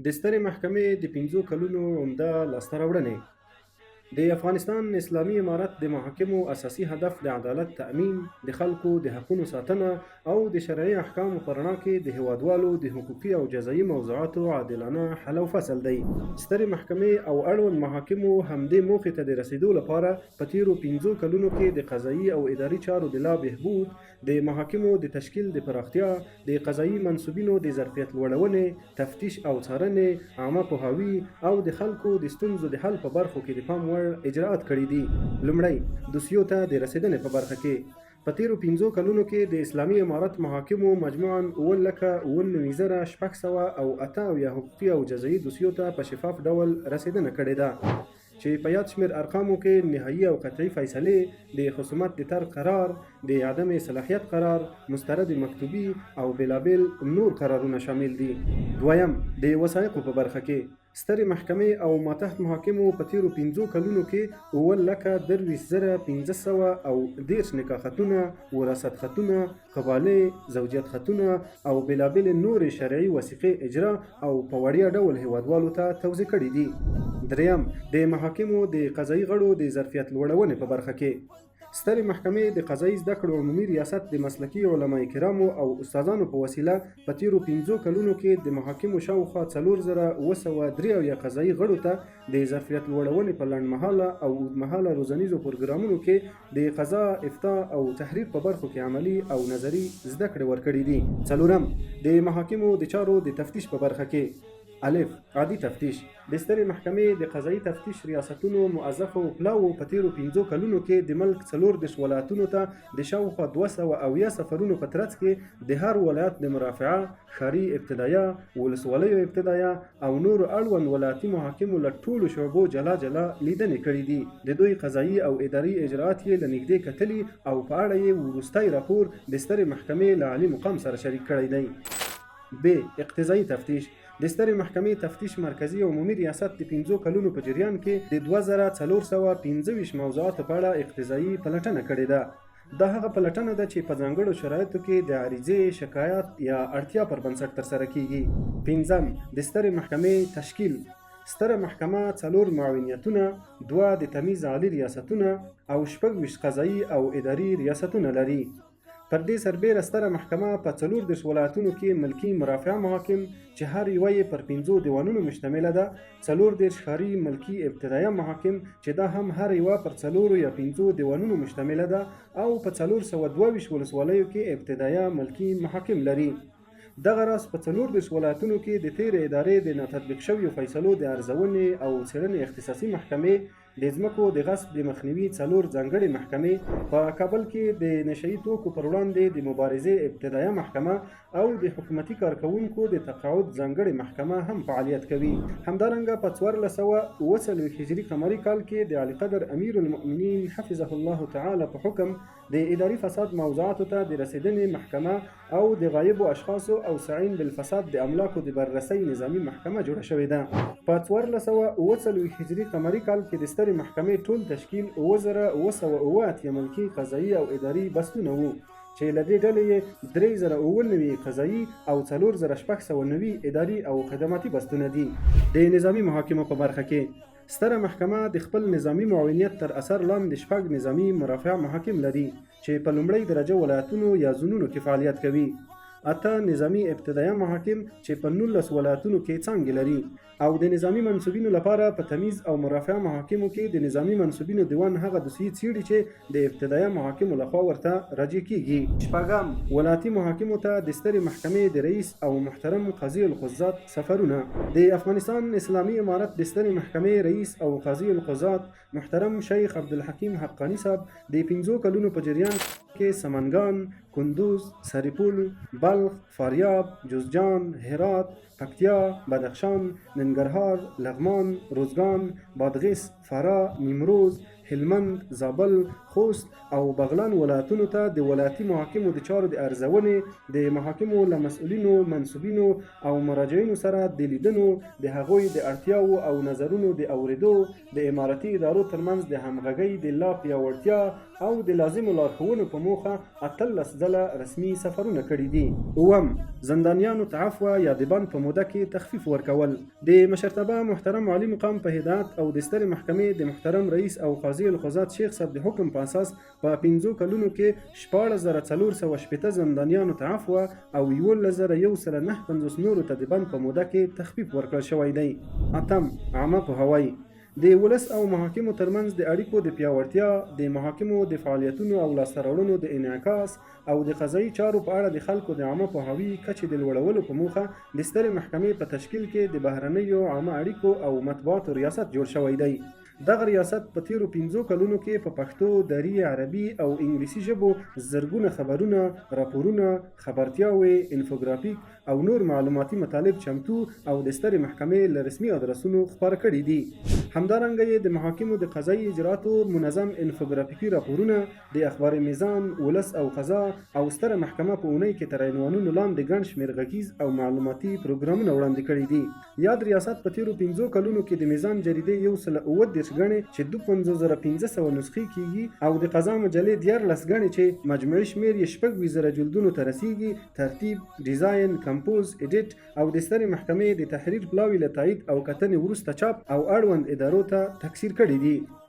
د سترې محکمې د پنځو کلونو عمده لاسته راوړنې. د افغانستان اسلامي امارت د محاکمو اساسي هدف د عدالت تأمین، د خلکو د حقونو ساتنه او د شرعي احکامو په رڼا کې د هېوادوالو د حقوقي او جزايي موضوعاتو عادلانه حل او فصل دی. سترې محکمې او اړوند محاکمو همدې موخې ته د رسېدو لپاره په تېرو پنځو کلونو کې د قضايي او اداري چارو د لا بهبود، د محاکمو د تشکیل د پراختیا، د قضايي منسوبینو د ظرفیت لوړونې، تفتیش او څارنې، عامه پوهاوي او د خلکو د ستونزو د حل په برخو کې د پام وړ اجراات کړي دي. لومړی، دوسیو ته د رسېدنې په برخه کې، په تېرو پنځو کلونو کې د اسلامي امارت محاکمو مجموعاً اووه لکه 97,678 حقوقي او جزايي دوسیو ته په شفاف ډول رسېدنه کړې ده. چې په یاد شمېر ارقامو کې نهايي او قطعي فیصلې، د خصومت د ترک قرار، د عدم صلاحیت قرار، مسترد مکتوبي او بېلابېل نور قرارونه شامل دي. دویم، د وثایقو په برخه کې، سترې محکمې او ماتحت محاکمو په تېرو پنځو کلونو کې اووه لکه 23,530 نکاح خطونه، وراثت خطونه، قبالې، زوجیت خطونه او بېلابېلې نورې شرعي وثیقې اجرا او په وړیا ډول هېوادوالو ته توزیع کړې دي. درېیم، د محاکمو د قضايي غړو د ظرفیت لوړونې په برخه کې، سترې محکمې د قضايي زده کړو عمومي ریاست د مسلکي علماء کرامو او استادانو په وسیله په تېرو پنځو کلونو کې د محاکمو شاوخوا 4773 قضايي غړو ته د ظرفیت لوړونې په لنډمهاله او اوږدمهاله روزنیزو پروګرامونو کې د قضا، افتاء او تحریر په برخو کې عملي او نظري زده کړې ورکړې دي. څلورم، د محاکمو د چارو د تفتیش په برخه کې، الف، عادي تفتیش، د سترې محکمې د قضايي تفتیش ریاستونو مؤظفو پلاوو په تېرو پنځو کلونو کې د ملک 34 ولایتونو ته د شاوخوا 270 سفرونو په ترڅ کې د هر ولایت د مرافعه، ښاري ابتدایه، ولسوالیو ابتدایه او نورو اړوند ولایتي محاکمو له ټولو شعبو جلا جلا لیدنې کړې دي، د دوی قضايي او اداري اجراات یې له نږدې کتلي او په اړه یې وروستی راپور د سترې محکمې له عالي مقام سره شریک کړی دی. ب. اقتضايي تفتیش، د سترې محکمې تفتیش مرکزي عمومي ریاست د پنځو کلونو په جریان کې د 2425 موضوعاتو په اړه اقتضايي پلټنه کړې ده. دا هغه پلټنه ده چې په ځانګړو شرایطو کې د عریضې، شکایت یا اړتیا پر بنسټ ترسره کېږي. پنځم، د سترې محکمې تشکیل، ستره محکمه څلور معاونیتونه، دوه د تمیز عالي ریاستونه او 26 قضایي او اداري ریاستونه لري. پر دې سربېره ستره محکمه په 34 ولایتونو کې ملکي مرافعه محاکم چې هر یوه یې پر پنځو دیوانونو مشتمله ده، 34 ښاري ملکي ابتدایه محاکم چې دا هم هر یوه پر څلورو یا پنځو دیوانونو مشتمله ده او په 422 ولسوالیو کې ابتدایه ملکي محاکم لري. دغه راز په 34 ولایتونو کې د تېرې ادارې د ناتطبیق شویو فیصلو د ارزونې او څېړنې اختصاصي محکمې، د ځمکو د غصب د مخنیوي څلور ځانګړې محکمې، په کابل کې د نشه یي توکو پر وړاندې د مبارزې ابتدایه محکمه او د حکومتي کارکوونکو د تقاعد ځانګړې محکمه هم فعالیت کوي. همدارنګه په 1447 هجري قمري کال کې د عالیقدر امیرالمؤمنین حفظه الله تعالی په حکم د اداري فساد موضوعاتو ته د رسېدنې محکمه او د غایبو اشخاصو او سعین بالفساد د املاکو د بررسۍ نظامي محکمه جوړه شوې ده. په 1447 هجري قمري کال کې د سترې محکمې ټول تشکیل 7787 ملکي، قضایي او اداري بستونه وو، چې له دې ډلې یې 3097 قضایي او 4690 اداري او خدماتي بستونه دي. د نظامي محاکمو په برخه کې ستره محکمه د خپل نظامي معاونیت تر اثر لاندې شپږ نظامي مرافعه محاکم لري چې په لومړۍ درجه ولایتونو یا زونونو کې فعالیت کوي. اته نظامي ابتدایه محاکم چې په 19 ولایتونو کې څانګې لري او د نظامي منسوبینو لپاره په تمیز او مرافعه محاکمو کې د نظامي منسوبینو دیوان هغه دوسیې څیړي چې د ابتدایه محاکمو لخوا ورته راجع کیږي. شپږم، ولایتي محاکمو ته د سترې محکمې د رئیس او محترم قاضي القضات سفرونه. د افغانستان اسلامي امارت د سترې محکمې رئیس او قاضي القضات محترم شیخ عبدالحکیم حقاني صاحب د پنځو کلونو په جریان کې سمنګان، کندوز، سرپل، بلخ، فاریاب، جوزجان، هرات، پکتیا، بدخشان، ننګرهار، لغمان، روزګان، بادغیس، فراه، نیمروز، هلمند، زابل، خوست او بغلان ولایتونو ته د ولایتي محاکمو د چارو د ارزونې، د محاکمو له مسؤلینو، منسوبینو او مراجعینو سره د لیدنو، د هغوی د اړتیاوو او نظرونو د اورېدو، د امارتي ادارو ترمنځ د همغږۍ د لا پیاوړتیا او د لازمو لارښوونو په موخه 18 ځله رسمي سفرونه کړي دي. اووم، زندانیانو ته عفوه یا د بند په موده موده کې تخفیف ورکول. د مشرتابه محترم عالي مقام په هدایت او د سترې محکمې د محترم رئیس او قاضي القضات شیخ صاحب د حکم په اساس په پنځو کلونو کې 16460 زندانیانو ته عفوه او 11159 نورو ته د بند په موده کې تخفیف ورکړل شوی دی. اتم، عامه پوهاوی. د ولس او محاکمو ترمنځ د اړیکو د پیاوړتیا، د محاکمو د فعالیتونو او لاسته راوړنو د انعکاس او د قضایي چارو په اړه د خلکو د عامه پوهاوي کچې د لوړولو په موخه د سترې محکمې په تشکیل کې د بهرنیو عامه اړیکو او مطبوعاتو ریاست جوړ شوی دی. دغه ریاست په تېرو پنځو کلونو کې په پښتو، دري، عربي او انګلیسي ژبو زرګونه خبرونه، راپورونه، خبرتیاوې، انفوګرافیک او نور معلوماتي مطالب چمتو او د سترې محکمې له رسمي ادرسونو خپاره کړي دي. همدارنګه یې د محاکمو د قضایي اجرااتو منظم انفوګرافیکي راپورونه، د اخبار میزان، ولس او قضا او ستره محکمه په اونۍ کې تر عنوانونو لاندې ګڼ شمېر غږیز او معلوماتي پروګرامونه وړاندې کړي دي. یاد ریاست په تېرو پنځو کلونو کې د میزان جریدې 137 ګڼې چې 25500 نسخې کېږي او د قضا مجلې 13 ګڼې چې مجموعي شمېر یې 26,000 جلدونو ته رسېږي، ترتیب، ډیزاین، کمپوز، ایډیټ او د سترې محکمې د تحریر پلاوي له تایید او کتنې وروسته چاپ او اړوند ادارو ته تکثیر کړي دي.